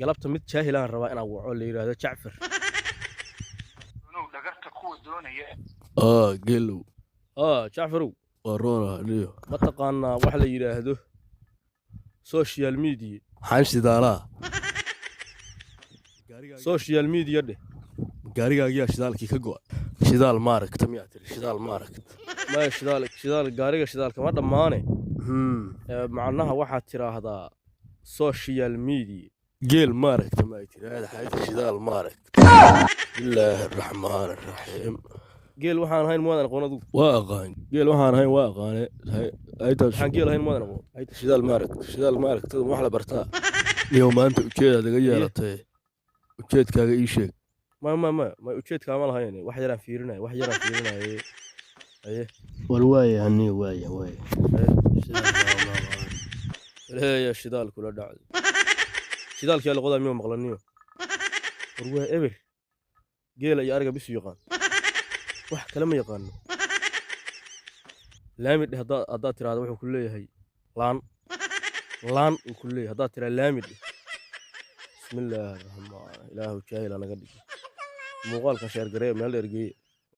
Galabta mid jaahilaan rabaa inaan waco, la yidhaahdo Jacfar. Dhagarta kuwa doonaya. Aa, Geelow. Aa, Jacfarow. Waa roona niyo. Ma taqaanaa wax la yidhaahdo social media? Maxaan shidaalaa? Social media dheh. Gaarigaagiyaa shidaalkii ka go'a? Shidaal maaragta miyaa tiri? Shidaal maaragta maya, shidaal, shidaal, gaariga shidaalka ma dhammaane. Macnaha waxaad tiraahdaa social media. Geel maaragta ma tiraahda xayta shidaal maaragta. Bismillaahi raxmaani raxiim. Geel waxaan ahayn moodan aqoon adugu? Waa aqaan. Geel waxaan ahayn waa aqaane. Ayta Waxaan geel ahayn moodan aqoon. Ayta shidaal maaragta, shidaal maaragta wax la bartaa. Niyo, maanta ujeedaad iga yeelatay. Ujeedkaaga ii sheeg. Ma ujeedkaama lahayn, wax yaraan fiirinaya, wax yaraan fiirinaye. Haye. Wal waaya niyo, waaya waaya. Leeya shidaal kula dhacday, shidaalkii la qodaa miyuu maqlaniyo? War waa eber, geela iyo ariga bisu yaqaan, wax kale ma yaqaano. Laami dheh haddaad tiraahdo, wuxuu ku leeyahay laan, laan uu ku leeyahay haddaad tiraahdo laami dheh. Bismillaahi raxmaan, Ilaahu jaahil anaga dhig. Muuqaalkan share gareeya, meel dheer geeye.